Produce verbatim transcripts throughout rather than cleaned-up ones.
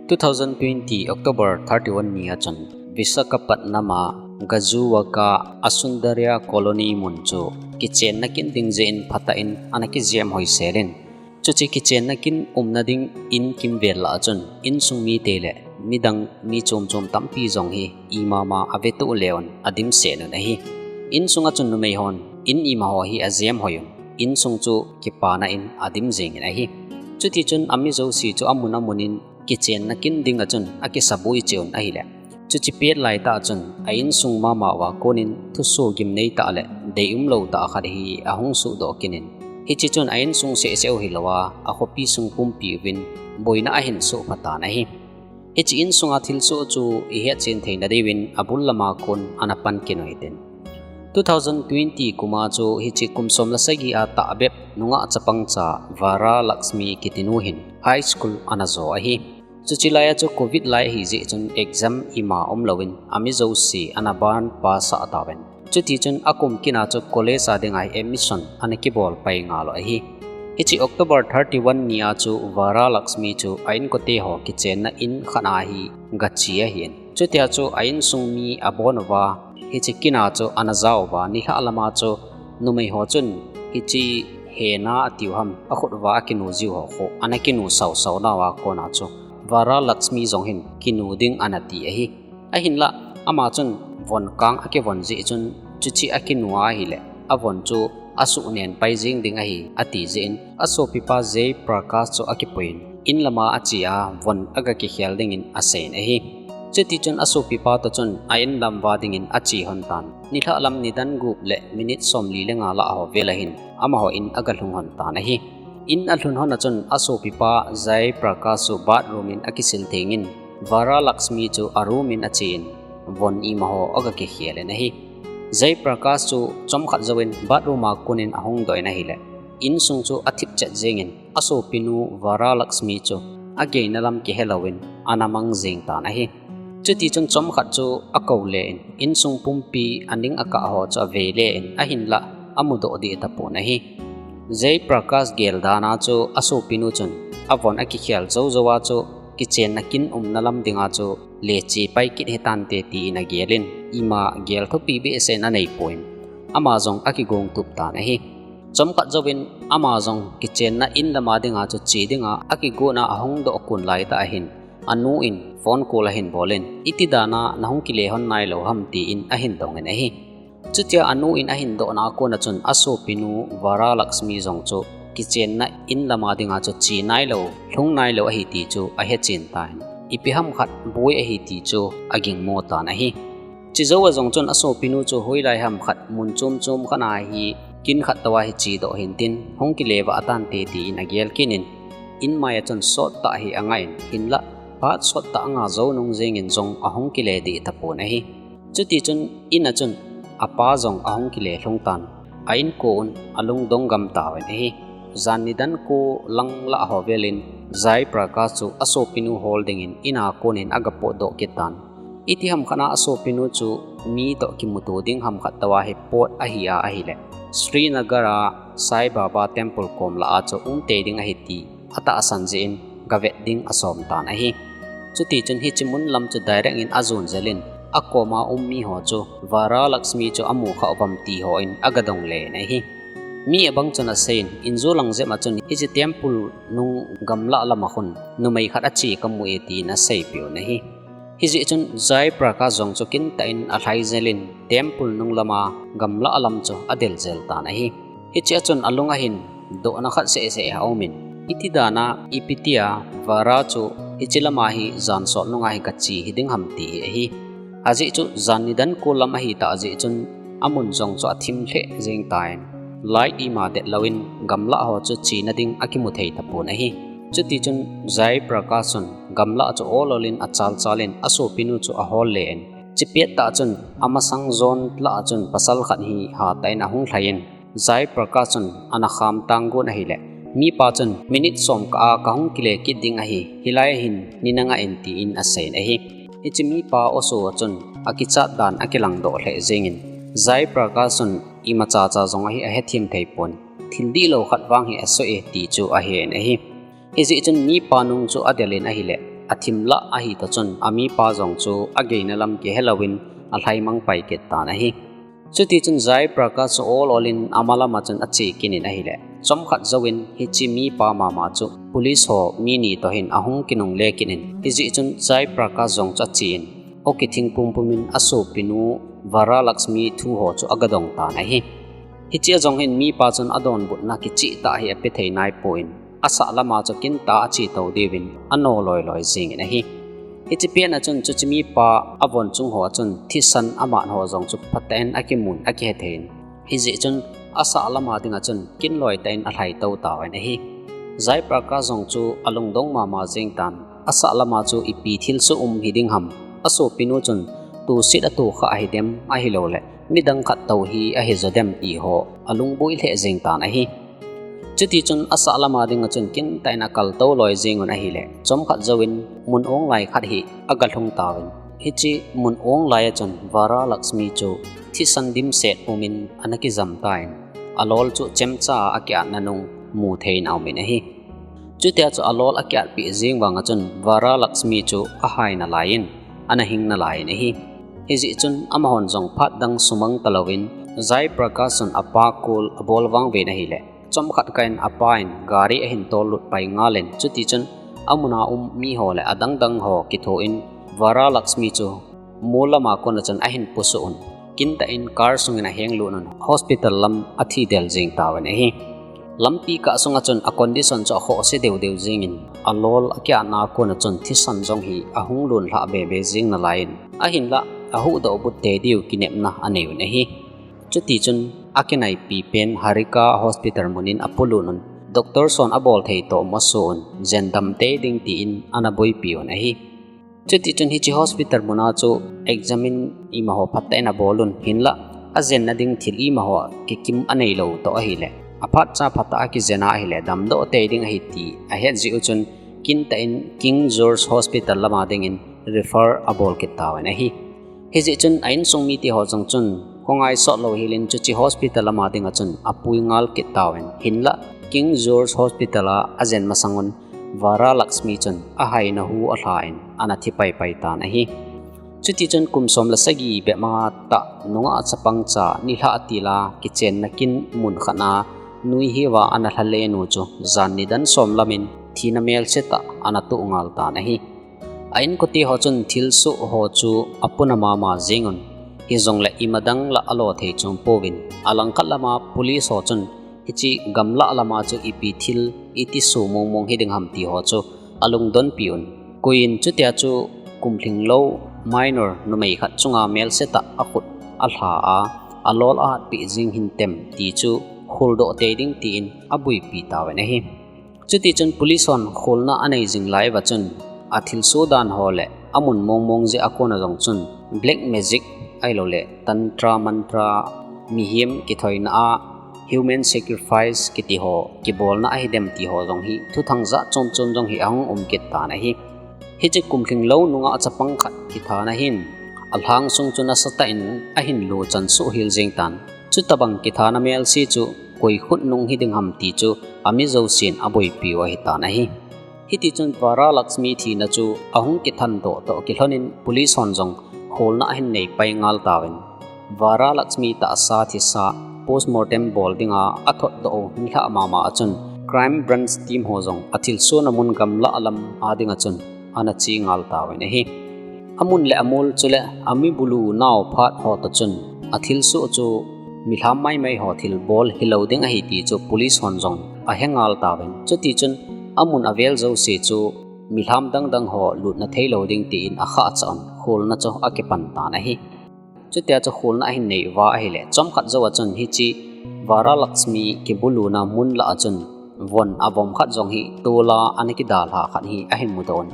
Two thousand twenty October thirty-one ni a chun Visakhapatnam a Gajuwaka Asundarya Colony mun chu kichenna kin ding jeh in phatah in ana kijem hoisel in, chuche kichenna kin umna ding in kimvel lah a chun insung mite le midang mi chom chom tampi jong hi imama a vetuh le un a dimset un ahi. Insung a chun numei hon in ima ho hi a jem hoi un, insung chu kipana in a dim jeng in ahi. Chuti chun a mi jouse chu a mun a mun in kichenna kin ding a chun a kisabui cheh un ahile, chuche pet lai tah a chun a insung mama uva kon in thuso gimnei tah le deium lou tah khat hi a hung suhdoh kin in, hiche chun a insung seh seh u hilou a, a khopi sung pumpi uvin boina a hin soh pha tan ahi. Hiche insung a thilsoh chu i hetchen theina diuvin a bul lama kon ana pan kin u hitin. Two thousand twenty kum a chu hiche kum som le sagi a tahbep nungah chapang cha Vara Lakshmi kiti nu hin high school ana jo ahi. Chuche lai a chu covid lai ahi jeh chun exam ima um lou in a mi jouse ana ban pass a tauvin, chuti chun a kum kin a chu college a ding a hi admission ana kibol pai ngal u ahi. Hiche October thirty-one ni a chu Vara Lakshmi chu a inkote ho kichenna in khat a hi gache ahin, chutia chu a insung mi a bon uva, hiche kin a chu ana ja uva, nilhah lama chu numei ho chun hiche hena a tiu ham, a khut uva a kinu jiu ho khu ana kinu sau sau nauva kon a chu Vara Lakshmi jong hin kinu ding ana ti ahi. Ahinlah ama chun von kang a kivon jeh chun chuche a kinu ahile a von chu a suh nen pai jeng ding ahi a ti jeh in a sopipa Jai Prakash chu a kipui in, in lama a che a von a ga kikhel ding in a sei in ahi. Chuti chun a sopipa toh chun a in lam uva ding in a che hon tan. Nilhah lam nidan gup le minute som li le nga lah ho vel a hin amaho in a ga lhung hon tan ahi. In a lhun hon a chun a sopipa Jai Prakash chu bathroom in a kisil theng in, Vara Lakshmi chu a room in a che in von ima ho a ga kikhel in ahi. Jai Prakash chu chomkhat jouvin bathroom a kon in a hung doh in ahile, insung chu a thip chet jeng in a sopinu Vara Lakshmi chu a geina lam kihe louvin ana mang jeng tan ahi. Chuti chun chomkhat chu a kou le in insung pumpi a ning a kah ho chu a vei le in ahinlah a mudoh deh tapon ahi. Jai Prakash gel dan a chu a sopinu chun a von a kikhel jou jou a chu kichenna kin umna lam ding a chu le che pai kit hitante ti in a gel in ima gel thupi behseh in a nei poi. Ama jong a kigong tup tan ahi. Chomkhat jouvin ama jong kichenna in lama ding a chu che ding a a kigon a a hung doh kon lai tah a hin a nu in phone call a hin bol in, iti dan a na hung kile hon nai lou ham ti in a hin dong in ahi. Chutia a nu in a hin doh na kon a chun a sopinu Vara Lakshmi jong chu kichenna in lama ding a chu che nai lou, lhung nai lou ahi ti chu a he chen tan, ipi ham khat boi ahi ti chu a gingmo tan ahi. Chujou a jong chun a sopinu chu hoilai ham khat mun chom chom khat a hi kin khat tou a hi che doh hin tin hung kile vah tante ti in a gel kin in, in mai a chun sot tah hi a nga in, hinlah phat sot tah a nga jou nung jeng in jong a hung kile deh tapon ahi. Chuti chun in a chun a pa jong a hung kile lhung tan, a inko un a lungdong gam tauvin ahi. Jan nidan ko lang lah ho vel in Jai Prakash chu a sopinu hol ding in in a kon in a ga potdoh kit tan. Iti ham khat a a sopinu chu mi toh kimuto ding ham khat tou a hi pot ahi a ahile, Srinagar a Sai Baba Temple kom lah a chu um tei ding ahi ti a tahsan jeh in ga vet ding a som tan ahi. Chuti chun hiche mun lam chu direct in a jon jel in a kom a um mi ho chu Vara Lakshmi chu a mu kha uvam ti ho in a ga dong le in ahi. Mi a bang chun a sei in, in ju lang jep a chun hiche temple nung gamlah lam a khun numei khat a che ka mu e ti in a seipeh un ahi. Hijeh chun Jai Prakash jong chu kin tah in a lhai jel in temple nung lam a gamlah lam chu a del jel tan ahi. Hiche a chun a lung a hin dohna khat seh seh a um in, iti dan a ipi ti a Vara chu hiche lam a hi jan sot nung a hi ka che hi ding ham ti hi ahi. Ajeh chu jan nidan ko lam ahi tah jeh chun a mun jong chu a thim lheh jeng tan, light ima det lou in gamlah ho chu chena ding a kimu thei tapon ahi. Chuti chun Jai Prakash chun gamlah chu ol ol in a chal chal in a sopinu chu a hol le in, chipet tah chun a masang jon lah a chun pasal khat hi hatah in a hung lhai in, Jai Prakash chun ana kham tang gon ahile, mipa chun minute som kah a ka hung kile kit ding ahi, hilai a hin nei nga in ti in a sei in ahi. Hiche mipa oso a chun a kichat dan a kilang doh lheh jeng in, Jai Prakash chun imacha cha jong ahi a hethem thei pon, thil dihlou khat vang hi a soh e ti chu a he in ahi. Hijeh chun mipa nung chu a del in ahile, athim lah ahi toh chun, amipa jong chu ageina lam kihe louvin alhaimang pai kit tan ahi. Chuti chun Jai Prakash chu ol ol in ama lama chun ache kit in ahile, chomkhat jouvin hiche mipa mama chu police ho mi ni toh hin ahung kinungle kit in, hijeh chun Jai Prakash jong chu ache in, aw kithing pumpum in asopinu Varalakshmi thu ho chu agadong tan ahi. Hiche a jong hin mipa chun adonbutna kicheh tah hi ape thei naipon, asah lama chu kintah a ache tou diuvin ano loi loi jingin ahi. Hiche pet a chun chuche mipa avon chung hoa chun thisan amat ho jong chu phatah in akimun akihe thei in, hijeh chun asah lama dinga chun kinloi tah in alhai tou tauvin ahi. Jai Prakash jong chu alungdong mama jing tan, asah lama chu ipi thilsoh um hiding ham, asopinu chun tusit atoh kha ahidem, ahilouleh midang khat tou hi ahi jo dem ti ho alungboi lheh jing tan ahi. Chuti chun asah lama dinga chun kintah in akal tou loi jingun ahile, chomkhat jouvin mun onglai khat hi agalhung tauvin, hiche mun onglai a chun Varalakshmi chu thisan dimset pum in ana kijam tan, alol chu chemcha a akiatna nung mu thei in aumin ahi. Chutia chu alol akiatpeh jing vanga chun Varalakshmi chu ahai nalai in, ana hing nalai in ahi. Hijeh chun amahon jong phat dang sumang talouvin, Jai Prakash chun apa call abol vang uvin ahile, chomkhat kah in apa in gari ahin tollut pai ngal in, chuti chun amun a um miho le adang dang ho kithoin Varalakshmi chu mol lama kona chun ahin pusuh un, kintah in car sungin ahenglut un, hospital lam athidel jing tauvin ahi. Lampi kah sunga chun a condition chu akhohse deu deu jingin, alol akiatna kona chun thisan jong hi ahung lunlhah be be jing nalai in, ahinlah ahuhdoh but tei diu kinepna anei un ahi. Chuti chun akinaipi pen Harika Hospital mun in apulut un, doctors hon abol thei toh um aso un, jen dam tei ding tin ana boipi un ahi. Chuti chun hiche hospital mun a chu examine imaho phatah in abol un, hinlah ajenna ding thil imaho kikim anei lou toh ahile, aphatcha phatah a kijen a ahile damdoh tei ding ahi ti ahet jeh u chun, kintah in King George Hospital lama dingin refer abol kit tauvin ahi. Hijeh chun a insung mite ho jong chun khongai sot lou hel in chuche hospital lama dinga chun apui ngal kit tauvin, hinlah King George Hospital a ajen masang un Varalakshmi chun ahaina hu alha in ana thi pai pai tan ahi. Chuti chun kum som le sagi bep matah nungah chapang cha nilhah tila kichenna kin mun khat a nui hiuva ana lhale nu chu jan nidan som lamin thina melse tah ana toh ngal tan ahi. A inkote ho chun thilsoh ho chu apuna mama jingun, hijongle ima dang lah alo thei chom pouvin, alangkhat lama police ho chun hiche gamlah lama chu ipi thil iti so mong mong hiding ham ti ho chu alungdonpi un. Koiyin chutia chu kum lhinglou minor numei khat chunga melse tah akhut alha a, alol ahatpeh jing hintem ti chu kholdoh tei ding tin aboipi tauvin ahi. Chuti chun police hon kholna anei jing lai uva chun, athilsoh dan ho le amun mong mong jeh a kona jong chun black magic ahilouleh tantra mantra, mihem kithoina a human sacrifice kiti ho kibolna ahidem ti ho jong hi thuthang jat chom chom jong hi ahung um kit tan ahi. Hiche kum lhinglou nungah chapang khat kithana hin alhang sung chu nasatah in ahin lo chansoh hel jeng tan. Chutabang kithana melse chu koi khut nung hiding ham ti chu ami jousen aboipiu ahitan ahi. Hiti chun Varalakshmi thina chu ahung kithandoh toh kilhonin police hon jong kholna ahin neipai ngal tauvin, Varalakshmi tahsa thisa postmortem bol dinga athotdoh u nilhah mama a chun crime branch team ho jong athilsohna mun gamlah lam a dinga chun ana che ngal tauvin ahi. Amun le amol chule ami bulu nau phat ho toh chun athilsoh chu milham maimai ho thilbol hilou ding ahi ti chu police hon jong ahe ngal tauvin, chuti chun amun avel jouse chu milham dang dang ho lutna theilou ding tin akhahchah un kholna chu akipan tan ahi. Chutia chu kholna ahin nei uva ahile, chomkhat jouva chun hiche Varalakshmi kibuluna mun lah a chun von avom khat jong hi tola ana kidalha khat hi ahin mudoh un,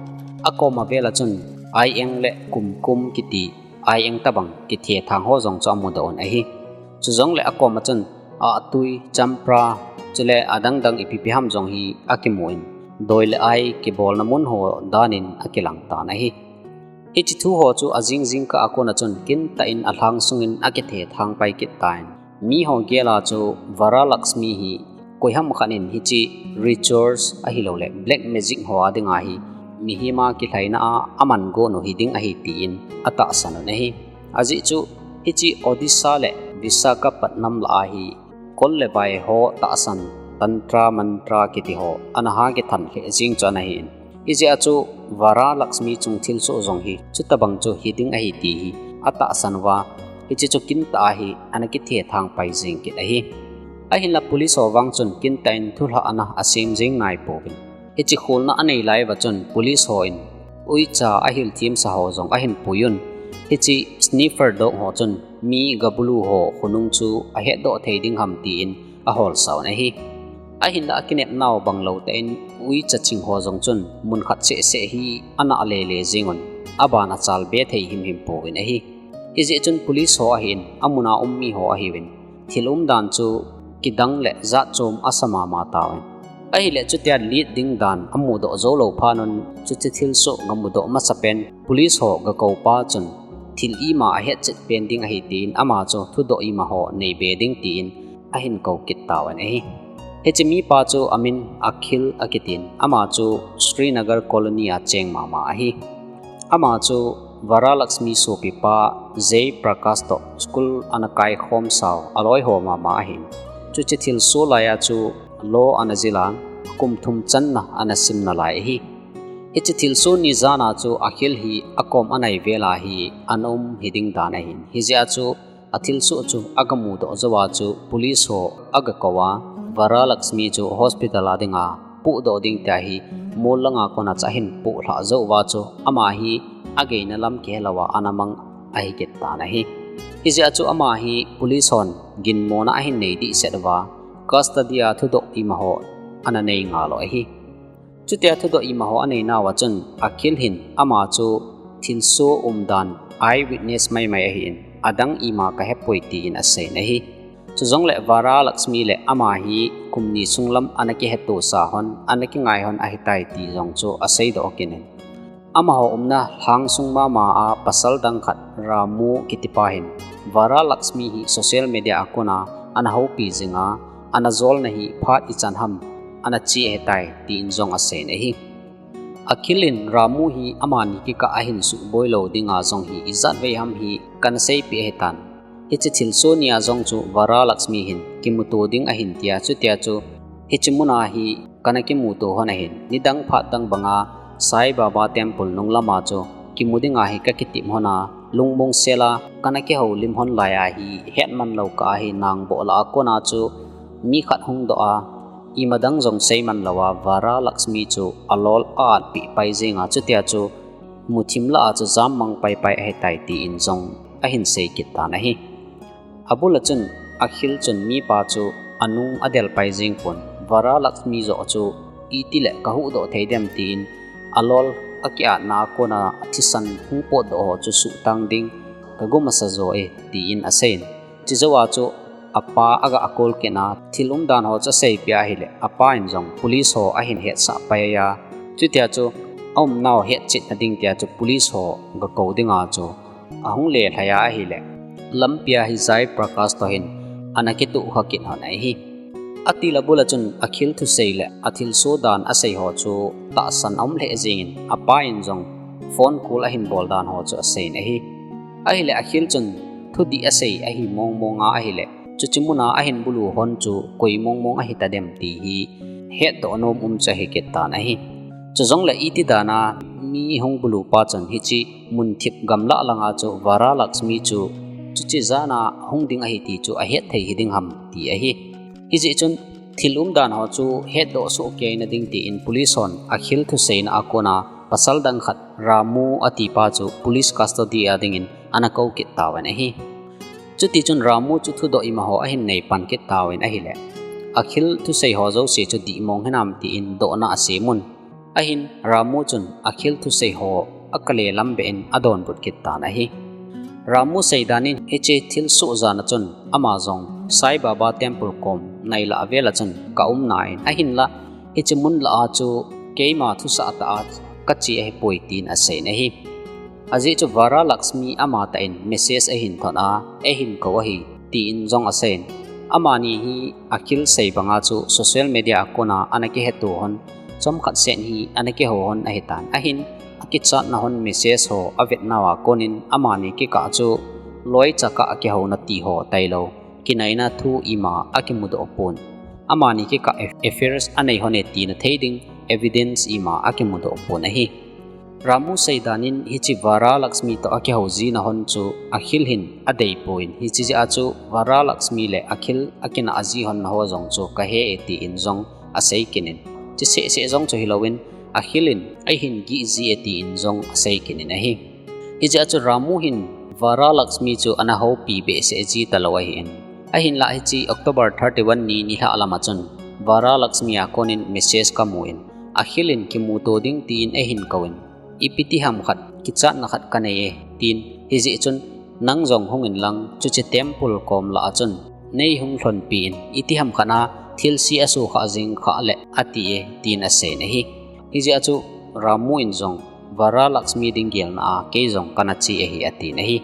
akoma vela chun aieng le kumkum kiti aieng tabang kithethang ho jong chu amudoh un ahi. Chujongle akoma chun ahtui, champra, chule adang dang ipi ipi ham jong hi akimun, doi le ai kibolna mun ho danin akilang tan ahi. Hiche thu ho chu ajing jingkah a kona chun kintah in alhang sungin akithethang pai kit tan, miho gel a chu Varalakshmi hi koiham khat in hiche rituals ahilouleh black magic ho a dinga hi mihema kilhaina a aman gon u hiding ahi tin atahsan un ahi. Ajeh chu hiche Odisha le Visakhapatnam lah a hi kol le vai ho tahsan tantra mantra kiti ho ana ha kithan lheh jing chu ana hin. Hijeh a chu Varalakshmi chung thilsoh jong hi chutobang chu hiding ahi ti hi atahsan uva, hiche chu kintah a hi ana kithethang pai jing kit ahi. Ahinla police ho vang chun kintah in thulhahna asem jing naipouvin, hiche kholna anei lai uva chun police hon uicha ahilthemsa ho jong ahin puiyun, hiche sniffer dog ho chun mi gabulu ho khonung chu ahetdoh thei ding ham tin aholsa un ahi. Ahinla akinepnau banglou tah in uicha ching ho jong chun munkhat sehseh hi ana lele jing un, aban achal be thei himhim pouvin ahi. Hijeh chun police ho ahin, amun a um mi ho ahiuvin, thil umdan chu kidang le jatchom asa mama tauvin. Ahile chutia let ding dan amudoh jou lou phat un, chuche thilsoh gamudoh masapen police ho gakou pa chun thil ima ahetchet pen ding ahi tin ama chu thudoh ima ho neibe ding tin ahin kou kit tauvin ahi. Hiche mipa chu amin Akhil akitin, ama chu Srinagar Colony a cheng mama ahi. Ama chu Varalakshmi sopipa Jay Prakash toh school ana kaikhomsau aloi ho mama ahin. Chuche thilsoh laiya chu law ana jil a, kum thum channa ana sim nalai ahi. Hiche thilsoh ni jana chu Akhil hi akom anai vel a hi ana um hiding dan ahin. Hijeh a chu athilsoh chu agamudoh jouva chu police ho agakou a, Varalakshmi chu hospital a dinga pohdoh ding tia hi mol langa kona chu ahin pohlhah jouva chu ama hi ageina lam kihelouva ana mang ahi kit tan ahi. Hijeh a chu ama hi police hon ginmona ahin nei dehset uva, custody a thudoh ima ho ana nei ngal u ahi. Chutia thudoh ima ho anei nauva chun Akhil hin ama chu thilsoh umdan eyewitness maimai ahin, adang ima kahepoi tin aseiyin ahi. Chujongle Varalakshmi le ama hi kum ni sunglam ana kihetosa hon, ana kingai hon ahitai ti jong chu aseidoh kit in, amaho umna lhangsung mama a pasal dang khat Ramu kitipa hin Varalakshmi hi social media a kona ana houpi jinga, ana jolna hi phat ichan ham ana che ahitai tin jong aseiyin ahi. Akhil in Ramu hi amani kikah a ahin suhboi lou dinga jong hi ijatvei ham hi kana seipeh ahitan. Hiche thilsoh nia jong chu Varalakshmi hin kimuto ding ahin tia, chutia chu hiche muna hi kana kimuto hon ahin, nidang phat dang banga Sai Baba Temple nunglama chu kimu dinga hi kakitim hon a, lungmong sela kana kihoulim hon laiya hi hetman lou kah a hi nangboh lah a kona chu mi khat hungdoh a, imadang jong seiman louva Varalakshmi chu alol a-atpeh pai jinga, chutia chu muthim lah a chu jammang paipai ahitai tin jong ahin sei kit tan ahi. Abul a chun Akhil chun mipa chu anung adel pai jeng pon, Varalakshmi joh chu itile kahuhdoh thei dem tin alol aki-atna a kona thisan hung potdoh ho chu suhtang ding kago masa jo e tin aseiyin. Chujouva chu apa aga call kit a, thil umdan ho chu aseipeh ahile, apa in jong police ho ahin hetsah pai a, chutia chu aumnau hetchetna ding tia chu police ho gakou dinga chu ahung lelhai a ahile, lampia hi Jai Prakash toh hin ana kitohkha kit hon ahi. Atil abul a chun Akhil thusei le athilsoh dan asei ho chu tahsan aum lheh jengin, apa in jong phone call ahin bol dan ho chu aseiyin ahi. Ahile Akhil chun thudih asei ahi mongmong a ahile, chuche muna ahin bulu hon chu koi mongmong ahitadem ti hi hetdoh nom um chu ahi kit tan ahi. Chujongle iti dana mi hung bulupa chun hiche munthip gamlah langa chu Varalakshmi chu chuche jana hung ding ahi ti chu ahet thei hiding ham ti ahi. Hijeh chun thil umdan ho chu hetdoh sohkeina ding tin police hon Akhil thuseina a kona pasal dang khat Ramu atipa chu police custody a dingin ana kou kit tauvin ahi. Chutichun Ramu chu thudoh ima ho ahin neipan kit tauvin ahile, Akhil thusei ho jouse chu dihmong hinam tin dohna asemun. Ahin Ramu chun Akhil thusei ho akale lambeh in adonbut kit tan ahi. Ramu seidan in hiche thilsoh jana chun ama jong Sai Baba Temple kom nailah vela chun kaum nai in, ahinla hiche mun lah a chu keima thusah tah a kache ahipoi tin aseiyin ahi. Ajeh chu Varalakshmi amatah in message ahin thot a, eihin kou ahi tin jong aseiyin. Amani hi Akhil sei banga chu social media a kona ana kiheto hon, chomkhat seh hi ana kihou hon ahitan. Ahin akichatna hon message ho avetnau a konin amani kikah chu loicha kah akihouna ti ho tailou, kinaina thu ima akimudoh pon. Amani kikah affairs anei hon e tina thei ding evidence ima akimudoh pon ahi. Ramu seidan in hiche Varalakshmi toh akihou jina hon chu Akhil hin adeipon, hiche jeh a chu Varalakshmi le Akhil akinah ji hon ho jong chu kahe e tin jong asei kit in. Hiche seh seh jong chu hilouvin Akhil in eihin gih ji e tin jong asei kit in ahi. Hijeh a chu Ramu hin Varalakshmi chu ana houpi behseh ji talou ahin. Ahinlah hiche October thirty-one ni nilhah lam a chun Varalakshmi a konin message kamun, Akhil in kimuto ding tin eihin kouvin, ipi ti ham khat, kichatna khat kanei e, tin, hijeh chun nang jong hung inlang chuche temple kom lah a chun neihung lhonpi in, iti ham khat a thilse asuhkhah jing khah le ati e, tin aseiyin ahi. Hijeh a chu Ramu in jong Varalakshmi ding gelna a kei jong kana che ahi atin ahi.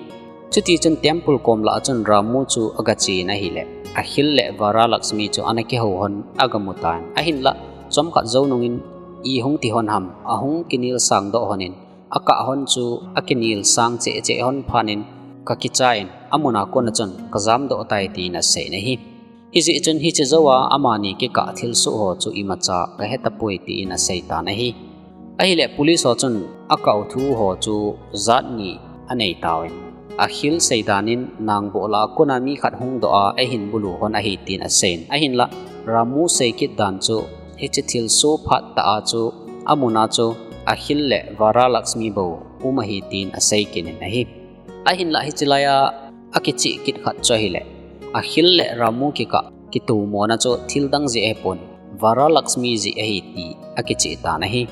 Chutichun temple kom lah a chun Ramu chu agachen ahile, Akhil le Varalakshmi chu ana kihou hon agamutan. Ahinlah chomkhat jou nungin, ihung ti hon ham, ahung kinel sangdoh hon in, akah hon chu akinel sang cheh cheh hon phat in, kakicha in, amun a kon a chun kajamdoh tai tin aseiyin ahi. Hijeh chun hiche jou a amani kikah thilsoh ho chu imacha kahetapoi tin aseitan ahi. Ahile police ho chun akah u thu ho chu jat ni anei tauvin, Akhil seidan in nangboh lah a kon a mi khat hungdoh a eihin bulu hon ahi tin aseiyin. Ahinlah Ramu seikit dan chu hiche thilsoh phat tah a chu amun a chu Akhil le Varalakshmi bou um ahi tin asei kit in ahi. Ahinlah hiche lai a akicheh kit khat chu ahile, Akhil le Ramu kikah kitomona chu thildang jeh ahipon, Varalakshmi jeh ahi ti akicheh tan ahi.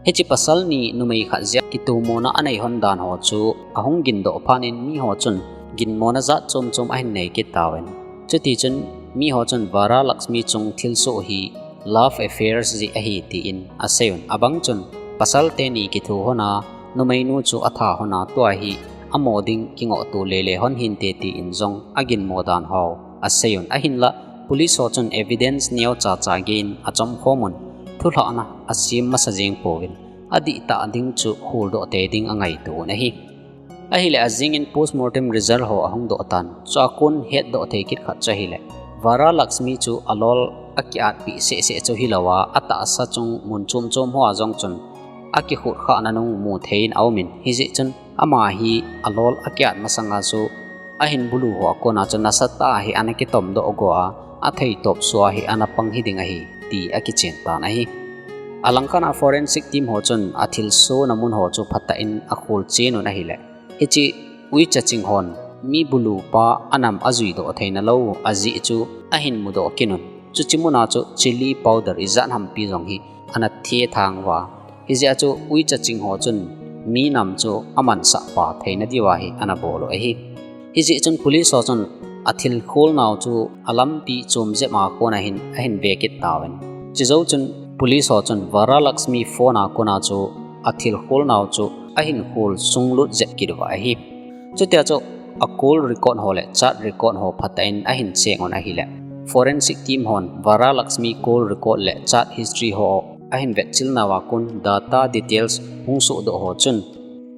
Hiche pasal ni numei khat jeh a kitomona anei hon dan ho chu ahung gindoh phat in miho chun ginmona jat chom chom ahin nei kit tauvin. Chutichun miho chun Varalakshmi chung thilsoh hi love affairs jeh ahi tin aseiyun. Abang chun pasal teni kitho hon a numeinu chu atha hon a tua hi amo ding kingohto lele hon hinte tin jong aginmo dan ho aseiyun. Ahinlah police ho chun evidence neocha cha gei in achomkhom un, thulhahna asem masa jeng pouvin, adihtah ding chu holdoh tei ding angaito un ahi. Ahile ajingin postmortem result ho ahung doh tan, chua kon hetdoh thei kit khat chu ahile, Varalakshmi chu alol akiatpeh seh seh chu hilouva, atahsa chung mun chom chom hoa jong chun akikhutkhahna nung mu thei in aumin, hijeh chun ama hi alol akiat masanga chu ahin bulu hoa kona chu nasatah a hi ana kitomdoh go a, atheitop sua hi ana pang hiding ahi ti akichen tan ahi. Alangkhat a forensic team ho chun athilsohna mun ho chu phatah in akholchen un ahile, hiche uicha ching hon mi bulupa anam ajuidoh theina lou ajeh chu ahin mudoh kit un. Chuche muna chu chilli powder ijat hampi jong hi ana thethang uva, hijeh a chu uicha ching ho chun mi nam chu amansah pa theina diuva hi ana bol u ahi. Hijeh chun police ho chun athilkholnau chu alampi chom jep a kona hin ahin ve kit tauvin. Chujou chun police ho chun Varalakshmi phone a kona chu athilkholnau chu ahin khol sunglut jep kit uva ahi. Chutia chu acall record ho le chat record ho phatah in ahin check un ahile, forensic team hon Varalakshmi call record le chat history ho ahin vetchilnauva kon data details hung sohdoh ho chun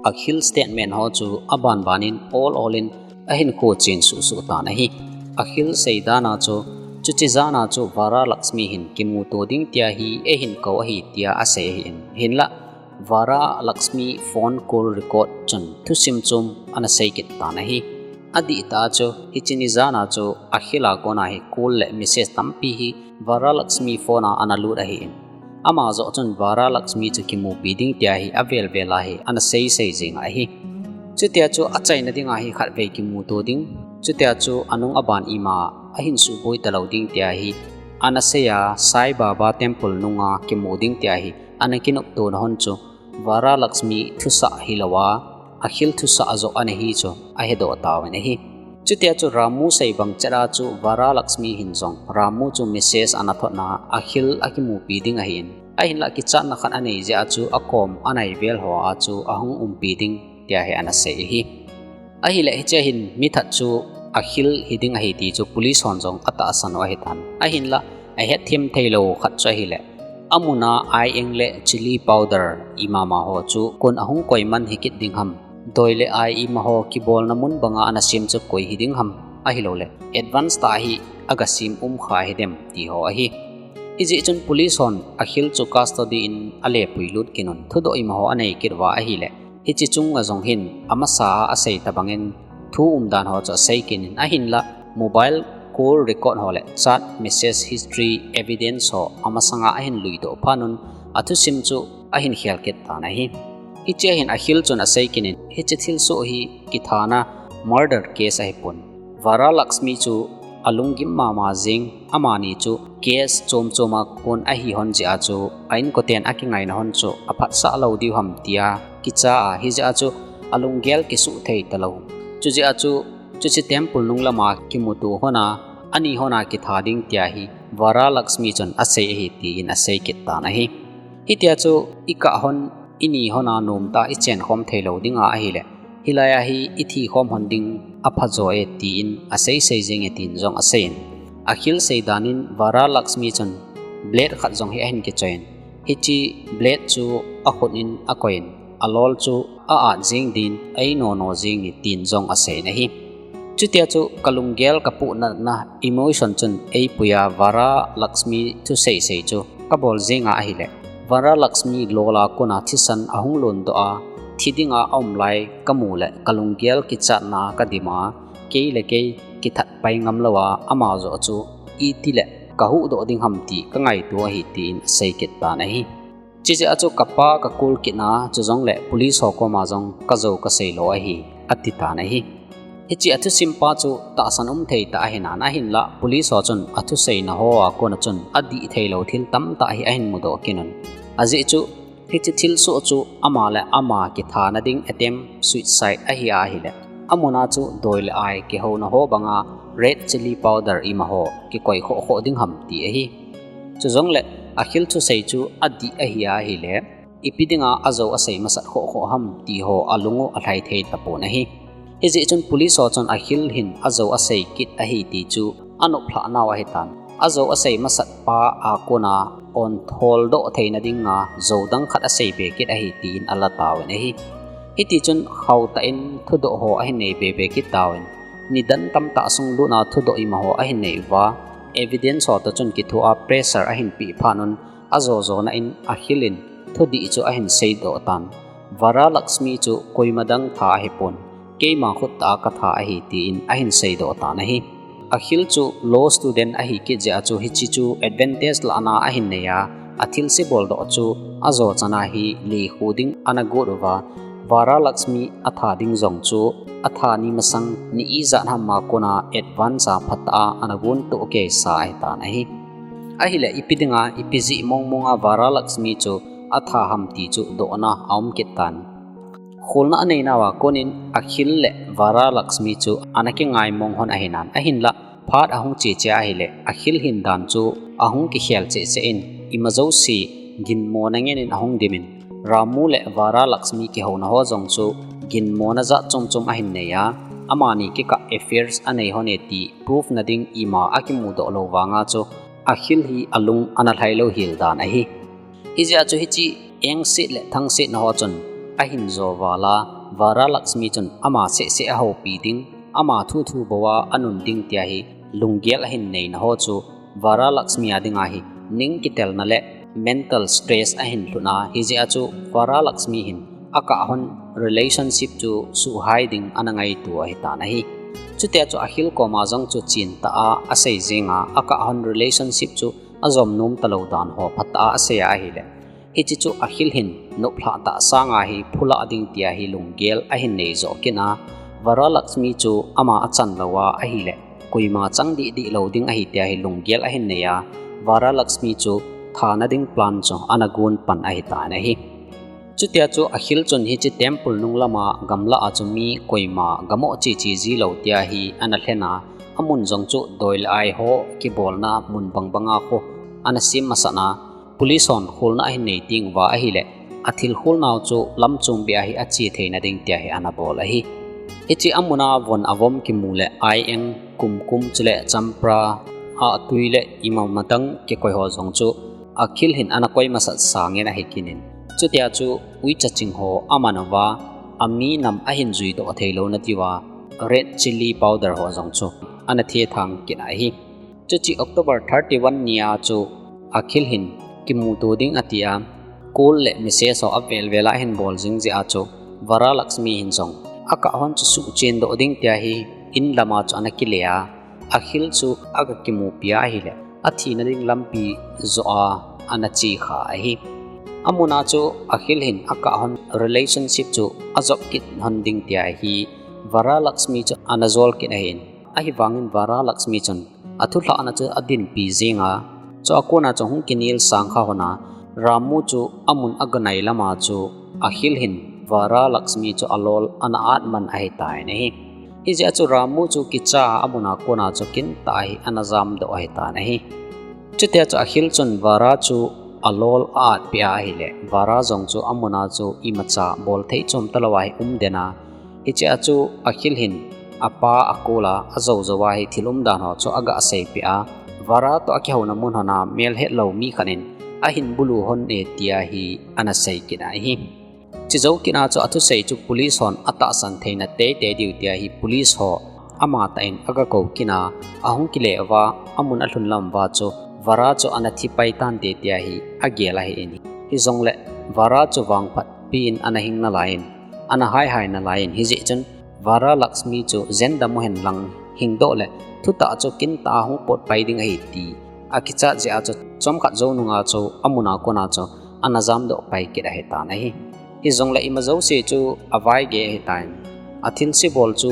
Akhil statement ho chu abanban in ol ol in ahin khochen suhsuh tan ahi. Akhil seidana chu, chuche jana chu Varalakshmi hin kimuto ding tia hi eihin kou ahi tia asei ahin. Hinlah Varalakshmi phone call record chun thusim chom ana sei kit tan ahi. Adihtah chu hiche ni jana chu Akhil a kona hi call le message tampi hi Varalakshmi phone a ana lut ahin. Ama joh chun Varalakshmi chu kimupi ding tia hi avel vel a hi ana sei sei jeng ahi. Chutia chu achaina dinga hi khatvei kimuto ding, chutia chu anung aban ima ahin suboi talou ding tia hi ana sei a, Sai Baba temple nunga kimu ding tia hi ana kinoptona hon chu Varalakshmi thusah hilouva, Akhil thusah joh ana hi chu ahedoh tauvin ahi. Chutia chu Ramu sei bang chet a chu Varalakshmi hin jong Ramu chu message ana thotna Akhil akimupi ding ahin, ahinlah kichatna khat anei jeh a chu akom anaivel hoa chu ahung umpi ding tia hi ana sei ahi. Ahile hichea hin mithat chu Akhil hiding ahi ti chu police hon jong atahsan u ahitan. Ahinlah ahetthem theilou khat chu ahile, Amuna ai eng le chili powder imama ho chu koin ahung koi man hi kit ding ham, doi le ai ima ho kibolna mun banga ana sem chu koi hi ding ham, ahilou le advance tah hi aga sem um kha hi dem ti ho ahi. Hijeh chun police hon Akhil chu custody in alepui lut kit un, thudoh ima ho anei kit uva ahile, hiche chunga jong hin amasa a asei tabangin thu umdan ho chu asei kit in, ahinla mobile call record ho le chat message history evidence ho amasanga ahin luidoh phat un athusim chu ahin khel kit tan ahi. Hichea hin Akhil chun asei kit in, hiche thilsoh hi kithana murder case ahipon, Varalakshmi chu alunggim mama jing, amani chu case chom choma kon ahi hon jeh a chu a inkoten akingaina hon chu aphatsah lou diu ham tia kicha a, hijeh a chu alunggel kisuh thei talou. Chujeh a chu chuche temple nung lama kimuto hon a, ani hon a kitha ding tia hi Varalakshmi chun asei ahi tin asei kit tan ahi. Hitia chu ikah hon ini hon a nomtah a ichenkhom thei lou dinga ahile, hilai a hi ithi khom hon ding aphajo e tin asei sei jing e tin jong asei in. Akhil seidan in Varalakshmi chun blade khat jong hi ahin kichoi in, hiche blade chu akhut in akoi in, alol chu a-at jing din, einono jing e tin jong asei in ahi. Chutia chu kalunggel kapuhnatna emotion chun eipui a, Varalakshmi thusei sei chu kabol jing a ahile, Varalakshmi lol a kona thisan ahung londoh a, thi dinga aum lai kamu le kalunggel kichatna a kadim a, kei le kei kithat pai ngam lou a, ama joh chu iti le kahuhdoh ding ham ti kangaito ahi tin asei kit tan ahi. Chujeh a chu kapa kakol kit a, chujongle police ho koma jong kajou kasei lou ahi, ati tan ahi. Hiche athusim pa chu tahsan um thei tah ahi nan, ahinla police ho chun athuseina ho a kona chun adih thei lou thil tamtah hi ahin mudoh kit un. Ajeh chu hiche thilsoh chu ama le ama kithana ding attempt suicide ahi a ahile, amuna chu doi le ai kihouna ho banga red chili powder ima ho kikoi khoh khoh ding ham ti ahi. Chujongle Akhil thusei chu adih ahi a ahile, ipi dinga ajou asei masat khoh khoh ham ti ho alung u alhai thei tapon ahi. Hijeh chun police ho chun Akhil hin ajou asei kit ahi ti chu anoplhah nau ahitan, ajou asei masat pa a kona on tholdoh theina dinga jou dang khat asei be kit ahi tin ala tauvin ahi. Hitichun khautah in thudoh ho ahin nei be be kit tauvin, nidan tamtah sung lutna thudoh ima ho ahin nei uva, evidence ho toh chun kithoa pressure ahin peh phat un, ajo jona in Akhil in thudih chu ahin seidoh tan, Varalakshmi chu koima dang tha ahipon, keima khut tah a katha ahi tin ahin seidoh tan ahi. Akhil chu law student ahi kit jeh a chu hiche chu advantage lahna ahin nei a, athilse boldoh chu ajo chan a hi lekhu ding ana got uva, Varalakshmi atha ding jong chu atha ni masang ni ijat ham a kona advance a phatah a ana gontoh keisa ahitan ahi. Ahile ipi dinga ipi jeh mong monga Varalakshmi chu atha ham ti chu dohna aum kit tan. Kholna anei nauva konin Akhil le Varalakshmi chu ana kingai mong hon ahi nan, ahinla phat ahung che che ahile, Akhil hin dan chu ahung kikhel cheh cheh in, ima jouse ginmona ngen in ahung dim in, Ramu le Varalakshmi kihouna ho jong chu ginmona jat chom chom ahin nei a, amani kikah affairs anei hon e ti proof na ding ima akimudoh lou vanga chu Akhil hi alung ana lhai lou hel dan ahi. Hijeh a chu hiche engset le thangsetna ho chun ahin jo val a, Varalakshmi chun ama seh seh ahoupi ding, ama thu thu bou a anun ding tia hi lunggel ahin neina ho chu Varalakshmi a dinga hi ning kitelna le mental stress ahin lhun a, hijeh a chu Varalakshmi hin akah hon relationship chu suhhai ding ana ngaito ahitan ahi. Chutia chu Akhil koma jong chu chentah a asei jeng a, akah hon relationship chu ajom nom talou dan ho phatah a asei a ahile, hiche chu Akhil hin noplhah tah sanga hi phulah ding tia hi lunggel ahin nei joh kit a, Varalakshmi chu ama achan lou a ahile, koima chang dih dih lou ding ahi tia hi lunggel ahin nei a, Varalakshmi chu thana ding plan chu ana gon pan ahitan ahi. Chutia chu Akhil chun hiche temple nung lama gamlah a chu mi koima gamoh che che ji lou tia hi ana lhen a, amun jong chu doi le ai ho kibolna mun bang banga khu ana sem masat a, police hon kholna ahin nei teng uva ahile, athil kholnau chu lamchom beh a hi ache theina ding tia hi ana bol ahi. Hiche amuna von avom kimu le ai eng, kumkum chule champra, ahtui le ima matang kikoi ho jong chu Akhil hin ana koi masat sangin ahi kinin. Chutia chu uicha ching ho aman uva, ami nam ahin jui doh thei lou na diuva, red chilli powder ho jong chu ana thethang kit ahi. Chuche October thirty-one nia chu Akhil hin kimuto ding atia, call le message ho avel vel a ahin bol jing jeh a chu Varalakshmi hin jong akah hon chu suhchen doh ding tia hi in lama chu ana kile a, Akhil chu aga kimupi a ahile, athina ding lampi joh a ana che kha ahi. Amuna chu Akhil hin akah hon relationship chu ajop kit hon ding tia hi Varalakshmi chu ana jol kit ahin. Ahivangin Varalakshmi chun athulhahna chu adinpi jing a, chu akona chu hung kinel sang kha hon a, Ramu chu amun aga nai lama chu Akhil hin Varalakshmi chu alol ana at man ahitan ahi. Hijeh a chu Ramu chu kicha a amuna kona chu kintah hi ana jamdoh ahitan ahi. Chutia chu Akhil chun Vara chu alol a-atpeh a ahile, Vara jong chu amuna chu imacha bol thei chom talou a hi um den a. Hichea chu Akhil hin apa a-call a, ajou jou a hi thil umdan ho chu aga seipeh a, Vara toh akihouna mun hon a melhetlou mi khat in ahin bulu hon e tia hi ana sei kit ahi. Chejou kit a chu athusei chu police hon atahsan theina teitei diu tia hi police ho amatah in aga kou kit a, ahung kile uva, amun alhun lam uva chu Vara chu ana thi pai tante tia hi agel ahin. Hijongle Vara chu vangphat pi in ana hing nalai in, ana haihai nalai in, hijeh chun Varalakshmi chu jendam u hen lang hingdoh le thutah chu kintah a hung potpai ding ahi ti akichat jeh a chu chomkhat jou nunga chu amuna kona chu ana jamdoh pai kit ahitan ahi. Hijongle ima jouse chu avaigei ahitan, athilse bol chu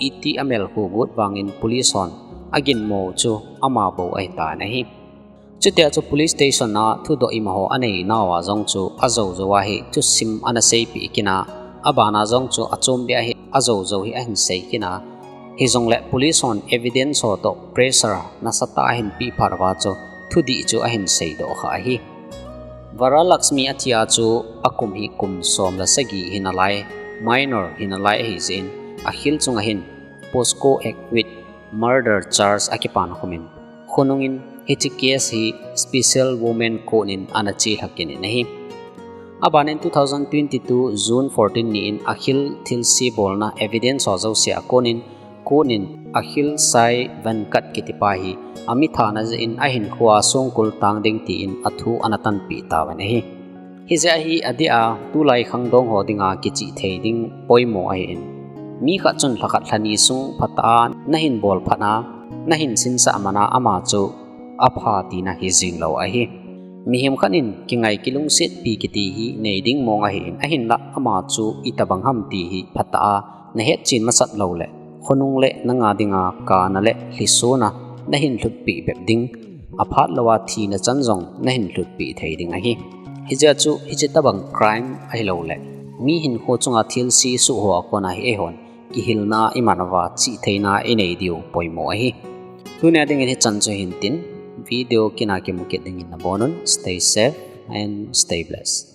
iti amel khu got vangin police hon aginmo chu ama bou ahitan ahi. Chutia chu police station a thudoh imaho anei nauva jong chu ajou jou a hi thusim ana seipeh kit a, abana jong chu achom beh a hi ajou jou hi ahin sei kit a. Hijongle police hon evidence ho toh pressure nasatah a ahin peh phat uva chu thudih chu ahin seidoh kha ahi. Varalakshmi athia chu akum hi kum som le sagi hinalai, minor hinalai ahijeh in, Akhil chunga hin POCSO Act with murder charge akipan khumin, khonungin hiche case hi Special Women Court in ana chelha kit in ahi. Abanin two thousand twenty-two June fourteen ni in Akhil thilse bolna evidence ho jouse a konin, court in Akhil Sai Venkat kitipa hi amithana jeh in ahinkhoa songkul tang ding tin athu ana tanpeh tauvin ahi. Hijeh a hi adeh a tulai khangdong ho dinga kichihthei ding poimo ahin. Mi khat chun lhakhat lhani sung phatah a nahin bol phat a, nahin sinsah man a ama chu apha tina hijing lou ahi. Mihem khat in kingai kilungsetpi kiti hi nei ding mong ahin, ahinlah ama chu itobang ham ti hi phatah a nahetchen masat loule, khonung le nanga dinga kana le lhisona nahin lhutpeh bep ding, aphat louva thina chan jong nahin lhutpeh thei ding ahi. Hijeh a chu hiche tobang crime ahiloule, mi hinkho chunga thilse soh ho a kona hi eihon kihilna iman uva chihtheina inei diu poimo ahi. Tunia dingin hichan chu hintin, video kit a kimu kit dingin nabonun, stay safe and stay blessed.